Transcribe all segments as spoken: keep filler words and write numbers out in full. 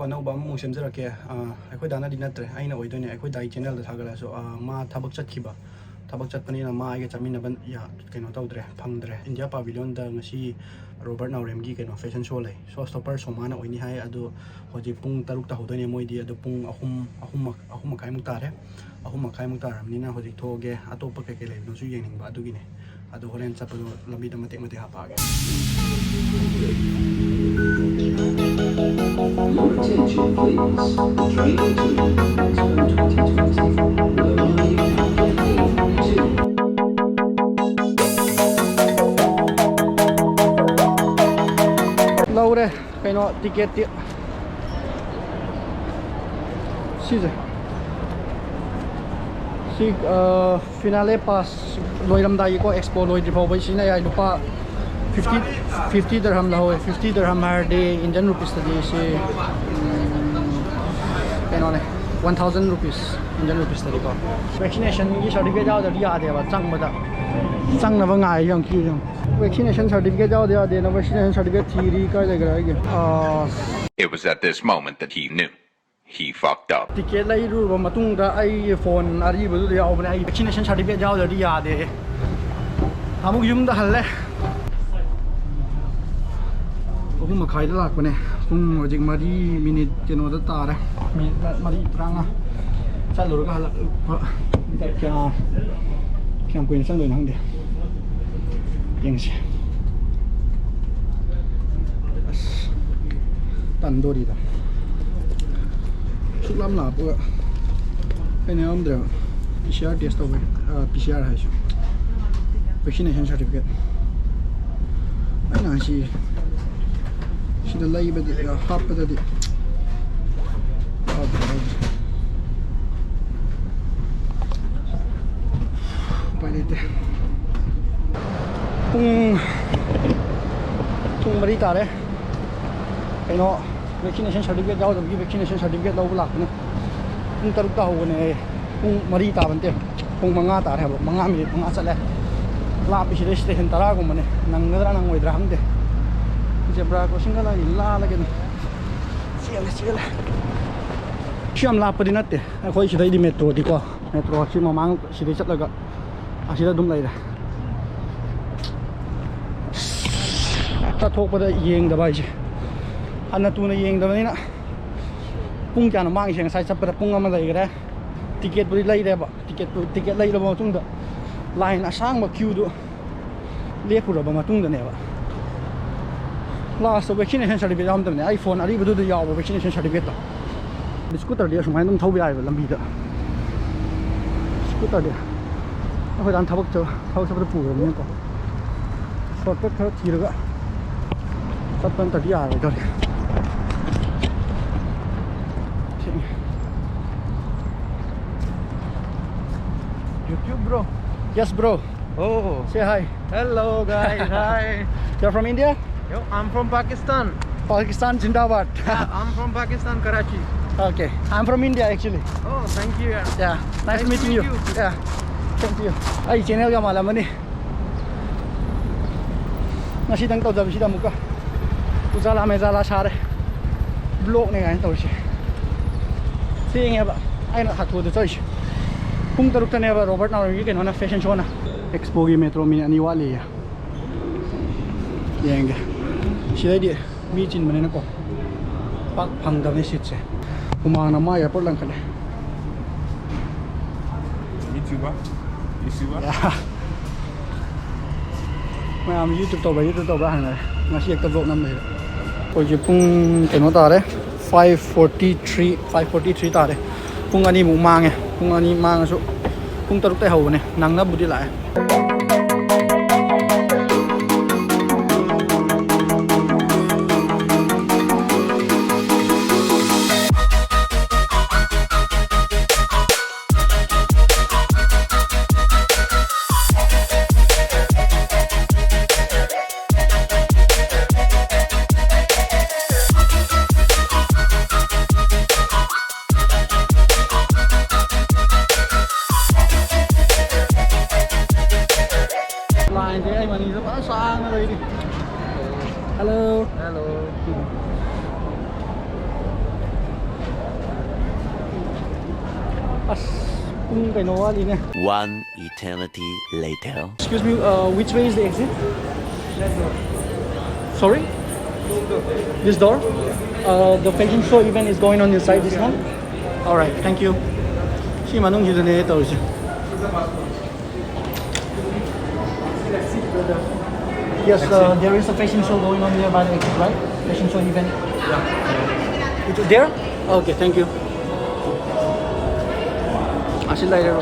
ꯑꯅꯧꯕ ꯑꯃꯃꯨꯛ ꯁꯦꯝꯖꯔꯛꯀꯦ꯫ ꯑ, ꯑꯩꯈꯣꯏ ꯗꯥꯅꯗꯤ ꯅꯠꯇ꯭ꯔꯦ, ꯑꯩꯅ ꯑꯣꯏꯗꯣꯏꯅꯦ꯫ ꯑꯩꯈꯣꯏ ꯗꯥꯒꯤ ꯆꯦꯅꯦꯜꯗ ꯊꯥꯒꯠꯂꯛꯑꯁꯨ, ꯑ, ꯃꯥ ꯊꯕꯛ ꯆꯠꯈꯤꯕ, ꯊꯕꯛ ꯆꯠꯄꯅꯤꯅ ꯃꯥ ꯑꯩꯒ ꯆꯠꯃꯤꯟꯅꯕ ꯌꯥ-, ꯀꯩꯅꯣ ꯇꯧꯗ꯭ꯔꯦ, ꯐꯪꯗ꯭ꯔꯦ꯫ ꯏꯟꯗꯤꯌꯥ ꯄꯥꯕꯤꯂꯤꯌꯟꯗ ꯉꯁꯤ ꯔꯣꯕꯔꯠ ꯅꯥꯎꯔꯦꯝꯒꯤ ꯀꯩꯅꯣ ꯐꯦꯁꯟ ꯁꯣ ꯂꯩ꯫ ꯁꯣ ꯁ꯭ꯇꯣꯄꯔ ꯁꯣꯃꯥꯅ ꯑꯣꯏꯅꯤ ꯍꯥꯏ꯫ ꯑꯗꯨ ꯍꯧꯖꯤꯛ ꯄꯨꯡ ꯇꯔꯨꯛꯇ ꯍꯧꯗꯣꯏꯅꯦ ꯃꯣꯏꯗꯤ꯫ ꯑꯗꯨ ꯄꯨꯡ ꯑꯍꯨꯝ, ꯑꯍꯨꯝ ꯃꯛ-, ꯑꯍꯨꯝ ꯃꯈꯥꯏꯃꯨꯛ ꯇꯥꯔꯦ꯫ ꯑꯍꯨꯝ ꯃꯈꯥꯏꯃꯨꯛ ꯇꯥꯔꯕꯅꯤꯅ ꯍꯧꯖꯤꯛ ꯊꯣꯛꯑꯒꯦ꯫ ꯑꯇꯣꯞꯄ ꯀꯩꯀꯩ ꯂꯩꯕꯅꯣꯁꯨ ꯌꯦꯡꯅꯤꯡꯕ, ꯑꯗꯨꯒꯤꯅꯦ꯫ ꯑꯗꯣ ꯍꯣꯔꯦꯟ ꯆꯠꯄꯗꯣ ꯂꯝꯕꯤꯗ ꯃꯇꯦꯛ ꯃꯇꯦꯛ ꯍꯥꯞꯄꯛꯑꯒꯦ꯫ Your attention, please. The train to Melbourne twenty twenty will arrive at gate two. ꯂꯧꯔꯦ ꯀꯩꯅꯣ ꯇꯤꯀꯦꯠꯇꯤ꯫ ꯁꯤꯁꯦ꯫ ꯁꯤ, ꯑ, ꯐꯤꯅꯥꯂꯦ ꯄꯥꯁ ꯂꯣꯏꯔꯝꯗꯥꯏꯒꯤꯀꯣ, ꯑꯦꯛꯁꯄꯣ ꯂꯣꯏꯗ꯭ꯔꯤ ꯐꯥꯎꯕ ꯁꯤꯖꯤꯟꯅ ꯌꯥꯏ꯫ ꯂꯨꯄꯥ ꯐꯤꯐꯇꯤ, ꯐꯤꯐꯇꯤ ꯗꯔꯍꯝ ꯂꯧꯍꯧꯋꯦ꯫ ꯐꯤꯐꯇꯤ ꯗꯔꯍꯝ ꯍꯥꯏꯔꯗꯤ ꯏꯟꯗꯤꯌꯟ ꯔꯨꯄꯤꯁꯇꯗꯤ ꯁꯤ, ꯎꯝ, ꯀꯩꯅꯣꯅꯦ, ꯋꯥꯟ ꯊꯥꯎꯖꯟ ꯔꯨꯄꯤꯁ, ꯏꯟꯗꯤꯌꯟ ꯔꯨꯄꯤꯁꯇꯗꯤꯀꯣ꯫ ꯚꯦꯛꯁꯤꯅꯦꯁꯟꯒꯤ ꯁꯥꯔꯇꯤꯐꯤꯀꯦꯠ ꯌꯥꯎꯗ꯭ꯔꯗꯤ ꯌꯥꯗꯦꯕ ꯆꯪꯕꯗ꯫ ꯆꯪꯅꯕ ꯉꯥꯏ ꯌꯥꯝ ꯀ꯭ꯌꯨ ꯌꯥꯝ꯫ ꯚꯦꯛꯁꯤꯅꯦꯁꯟ ꯁꯥꯔꯇꯤꯐꯤꯀꯦꯠ ꯌꯥꯎꯗ ꯌꯥꯗꯦꯅ ꯚꯦꯛꯁꯤꯅꯦꯁꯟ ꯁꯥꯔꯇꯤꯐꯤꯀꯦꯠ ꯊꯤꯔꯤ꯫ ꯀꯥꯏ ꯂꯩꯈ꯭ꯔꯦ ꯑꯩꯒꯤ? ꯑ, It was at this moment that he knew. He fucked up. Ticket ꯂꯩꯔꯨꯔꯕ ꯃꯇꯨꯡꯗ ꯑꯩꯒꯤ ꯐꯣꯟ ꯑꯔꯤꯕꯗꯨꯗ ꯌꯥꯎꯕꯅꯦ꯫ ꯑꯩ ꯚꯦꯛꯁꯤꯅꯦꯁꯟ ꯁꯥꯔꯇꯤꯐꯤꯀꯦꯠ ꯌꯥꯎꯗ꯭ꯔꯗꯤ ꯌꯥꯗꯦ꯫ ꯑꯃꯨꯛ ꯌꯨꯝꯗ ꯍꯜꯂꯦ꯫ ꯑꯍꯨꯝ ꯃꯈꯥꯏꯗ ꯂꯥꯛꯄꯅꯦ꯫ ꯄꯨꯡ ꯍꯧꯖꯤꯛ ꯃꯔꯤ ꯃꯤꯅꯤꯠ ꯀꯩꯅꯣꯗ ꯇꯥꯔꯦ꯫ ꯃꯤꯅꯤꯠ ꯃꯔꯤ ꯇꯔꯥꯃꯉꯥ꯫ ꯆꯠꯂꯨꯔꯒ ꯍꯜꯂꯛꯄ꯫ ꯀꯌꯥ, ꯀꯌꯥꯝ ꯀꯨꯏꯅ ꯆꯪꯗꯣꯏꯅꯣ ꯈꯪꯗꯦ꯫ ꯌꯦꯡꯁꯤ꯫ ꯑꯁ, ꯇꯟꯗꯣꯔꯤꯗ꯫ ꯁꯨꯛ ꯂꯥꯝ ꯂꯥꯞꯄꯒ ꯑꯩꯅ ꯌꯥꯎꯔꯝꯗ꯭ꯔꯦꯕ꯫ ꯄꯤ ꯁꯤ ꯑꯥꯔ ꯇꯦꯁ ꯇꯧꯕꯩ, ꯑ, ꯄꯤ ꯁꯤ ꯑꯥꯔ ꯍꯥꯏꯁꯨ꯫ Vaccination certificate. ꯑꯩꯅ ꯉꯁꯤ ꯁꯤꯗ ꯂꯩꯕꯗꯤ, ꯍꯥꯞꯄꯗꯗꯤ ꯌꯥꯎꯗ꯭ꯔꯦ, ꯌꯥꯎꯗ꯭ꯔꯦ꯫ ꯎꯄꯥꯏ ꯂꯩꯇꯦ꯫ ꯄꯨꯡ, ꯄꯨꯡ ꯃꯔꯤ ꯇꯥꯔꯦ꯫ ꯀꯩꯅꯣ, ꯚꯦꯛꯁꯤꯅꯦꯁꯟ ꯁꯥꯔꯇꯤꯐꯤꯀꯦꯠ ꯌꯥꯎꯗꯕꯒꯤ ꯚꯦꯛꯁꯤꯅꯦꯁꯟ ꯁꯥꯔꯇꯤꯐꯤꯀꯦꯠ ꯂꯧꯕ ꯂꯥꯛꯄꯅꯦ꯫ ꯄꯨꯡ ꯇꯔꯨꯛꯇ ꯍꯧꯕꯅꯦ ꯑꯩ꯫ ꯄꯨꯡ ꯃꯔꯤ ꯇꯥꯕ ꯅꯠꯇꯦ, ꯄꯨꯡ ꯃꯉꯥ ꯇꯥꯔꯦ ꯍꯥꯏꯕ꯫ ꯃꯉꯥ ꯃꯤꯅꯤꯠ ꯃꯉꯥ ꯆꯠꯂꯦ꯫ ꯂꯥꯞꯄꯤꯁꯤꯗ ꯁ꯭ꯇꯦꯁꯟ ꯇꯔꯥꯒꯨꯝꯕꯅꯦ꯫ ꯅꯪꯒꯗ꯭ꯔꯥ ꯅꯪꯉꯣꯏꯗ꯭ꯔꯥ ꯈꯪꯗꯦ꯫ ꯖꯦꯕ꯭ꯔꯥ ꯀ꯭ꯔꯣꯁꯤꯡꯒ ꯂꯩꯔꯤ, ꯂꯥꯜꯂꯒꯦꯅ꯫ ꯆꯦꯜꯂꯦ, ꯆꯦꯜꯂꯦ꯫ ꯁꯤ ꯌꯥꯝ ꯂꯥꯞꯄꯗꯤ ꯅꯠꯇꯦ ꯑꯩꯈꯣꯏ ꯁꯤꯗꯩꯗꯤ, ꯃꯦꯇ꯭ꯔꯣꯗꯤꯀꯣ꯫ ꯃꯦꯇ꯭ꯔꯣ ꯑꯁꯤ ꯃꯃꯥꯡ ꯁꯤꯗꯩ ꯆꯠꯂꯒ ꯑꯁꯤꯗ ꯑꯗꯨꯝ ꯂꯩꯔꯦ꯫ ꯆꯠꯊꯣꯛꯄꯗ ꯌꯦꯡꯗꯕ ꯍꯥꯏꯁꯦ, ꯍꯟꯅ ꯇꯨꯅ ꯌꯦꯡꯗꯕꯅꯤꯅ꯫ ꯄꯨꯡ ꯀꯌꯥꯅꯣ ꯃꯥꯡꯉꯤꯁꯦ? ꯉꯁꯥꯏ ꯆꯠꯄꯗ ꯄꯨꯡ ꯑꯃ ꯂꯩꯈꯔꯦ꯫ ꯇꯤꯀꯦꯠꯄꯨꯗꯤ ꯂꯩꯔꯦꯕ꯫ ꯇꯤꯀꯦꯠꯇꯨ, ꯇꯤꯀꯦꯠ ꯂꯩꯔꯕ ꯃꯇꯨꯡꯗ ꯂꯥꯏꯟ ꯑꯁꯥꯡꯕ ꯀ꯭ꯌꯨꯗꯨ ꯂꯦꯞꯄꯨꯔꯕ ꯃꯇꯨꯡꯗꯅꯦꯕ꯫ ꯂꯥꯁꯇ ꯚꯦꯛꯁꯤꯅꯦꯁꯟ ꯁꯥꯔꯇꯤꯐꯤꯀꯦꯠ ꯌꯥꯎꯔꯝꯗꯕꯅꯦ꯫ ꯑꯩ ꯐꯣꯟ ꯑꯔꯤꯕꯗꯨꯗ ꯌꯥꯎꯕ ꯚꯦꯛꯁꯤꯅꯦꯁꯟ ꯁꯥꯔꯇꯤꯐꯤꯀꯦꯠꯇꯣ꯫ ꯁ꯭ꯀꯨꯇꯔꯗꯤ ꯑꯁꯨꯃꯥꯏꯅ ꯑꯗꯨꯝ ꯊꯧꯕ ꯌꯥꯏꯑꯕ ꯂꯝꯕꯤꯗ꯫ ꯁ꯭ꯀꯨꯇꯔꯗꯤ ꯑꯩꯈꯣꯏ ꯗꯥꯅ ꯊꯕꯛ ꯆꯠ-, ꯊꯕꯛ ꯆꯠꯄꯗ ꯄꯨꯈ꯭ꯔꯕꯅꯤꯅꯀꯣ꯫ ꯁꯣꯔꯠꯀꯠ ꯈꯔ ꯊꯤꯔꯒ ꯆꯠꯄ ꯅꯠꯇ꯭ꯔꯗꯤ ꯌꯥꯔꯣꯏꯗꯧꯔꯦ꯫ ꯊꯦꯡꯉꯦ꯫ YouTube, bro. Yes, bro. Oh. Say hi. Hello, guys. Hi. You're from India? Yo, I'm from Pakistan. Pakistan Zindabad. Yeah, I'm from Pakistan, Karachi. Okay. I'm from India, actually. Oh, thank you, yeah. Yeah. Nice to meet you. Yeah. Thank you. ꯑꯩ ꯆꯦꯅꯦꯜꯒ ꯃꯥꯜꯂꯝꯃꯅꯤ꯫ ꯉꯁꯤꯗꯪ ꯇꯧꯖꯕꯁꯤꯗ ꯑꯃꯨꯛꯀ ꯎꯖꯥꯂꯥ ꯃꯦꯖꯥꯂꯥ ꯁꯥꯔꯦ꯫ ꯕ꯭ꯂꯣꯛꯅꯦ ꯀꯥꯏꯅ ꯇꯧꯔꯤꯁꯦ꯫ ꯊꯦꯡꯉꯦꯕ ꯑꯩꯅ ꯍꯥꯊꯨꯗ ꯆꯠꯂꯤꯁꯦ꯫ ꯄꯨꯡ ꯇꯔꯨꯛꯇꯅꯦꯕ Robert ꯅꯥꯎꯔꯦꯝꯒꯤ ꯀꯩꯅꯣꯅ, ꯐꯦꯁꯟ ꯁꯣꯅ꯫ ꯑꯦꯛꯁꯄꯣꯒꯤ ꯃꯦꯇ꯭ꯔꯣ ꯃꯤꯅꯤꯠ ꯑꯅꯤ ꯋꯥꯠꯂꯤꯌꯦ꯫ ꯌꯦꯡꯒꯦ꯫ ꯁꯤꯗꯩꯗꯤ ꯃꯤ ꯆꯤꯟꯕꯅꯤꯅꯀꯣ ꯄꯥꯛ ꯐꯪꯗꯕꯅꯤ ꯁꯤꯠꯁꯦ꯫ ꯍꯨꯃꯥꯡꯅ ꯃꯥ ꯑꯦꯌꯥꯔꯄꯣꯔꯠ ꯂꯪꯈꯠꯂꯦ꯫ YouTuber? YouTuber? ꯌꯥ꯫ ꯃꯌꯥꯝ YouTube ꯇꯧꯕ꯭ꯔꯥ, YouTube ꯇꯧꯕ꯭ꯔꯥ ꯍꯪꯅꯔꯦ꯫ ꯉꯁꯤ ꯍꯦꯛꯇ ꯕ꯭ꯂꯣꯛ ꯅꯝꯕꯁꯤꯗ꯫ ꯑꯩꯈꯣꯏꯁꯦ ꯄꯨꯡ ꯀꯩꯅꯣ ꯇꯥꯔꯦ, five forty three, five forty three ꯇꯥꯔꯦ꯫ ꯄꯨꯡ ꯑꯅꯤꯃꯨꯛ ꯃꯥꯡꯉꯦ꯫ ꯄꯨꯡ ꯑꯅꯤ ꯃꯥꯡꯉꯁꯨ ꯄꯨꯡ ꯇꯔꯨꯛꯇꯩ ꯍꯧꯕꯅꯦ꯫ ꯅꯪꯅꯕꯨꯗꯤ ꯂꯥꯛꯑꯦ꯫ ꯄꯨꯡ ꯀꯩꯅꯣ ꯋꯥꯠꯂꯤꯅꯦ꯫ One eternity later. Excuse me, uh, which way is the exit? Sorry? This door? Uh, the fashion show event is going on inside this one? Alright, thank you. ꯁꯤ ꯃꯅꯨꯡꯁꯤꯗꯅꯦ ꯇꯧꯔꯤꯁꯦ. Yes, uh, there is a fashion show going on there by the exit, right? Fashion show event. It's there? Okay, thank you. ꯑꯁꯤ ꯂꯩꯔꯦ꯫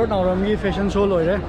ꯅꯥꯎꯔꯦꯝꯒꯤ fashion ꯁꯣ ꯂꯣꯏꯔꯦ꯫